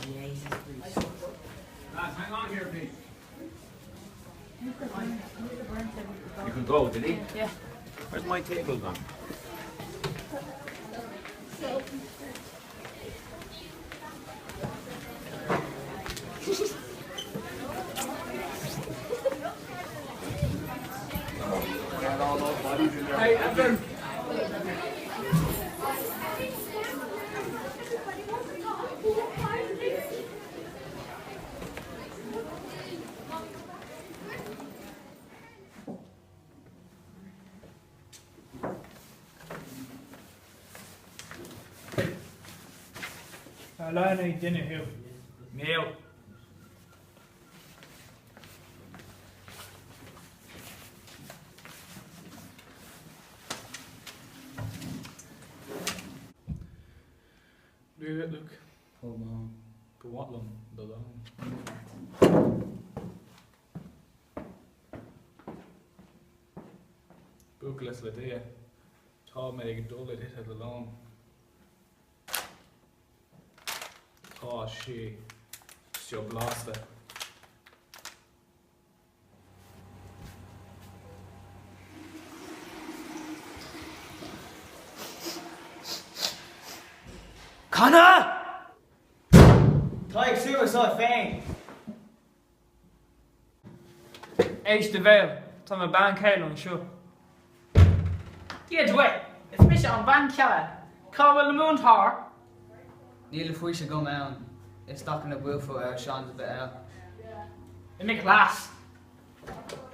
Jesus Bruce. Lads, hang on here, please. You can go, did he? Yeah. Where's my table gone? Hey, Evan. Lean é duine thú. Níl. Luaigh Luke. Hold on. Ba mhaith liom do lón. Buíochas le Dia, tá mé ag dul a ithe do lón. Tá sé seo blasta. Conor! Tá ag súil féin. Éist do bhéal, tá mo bean chéile anseo. Dia duit, is mise an bhean chéile. Cá bhfuil an múinteoir? Níl a fhios agam ann is dócha ná buailfeá ar seans a bheith ann. Imigh leat.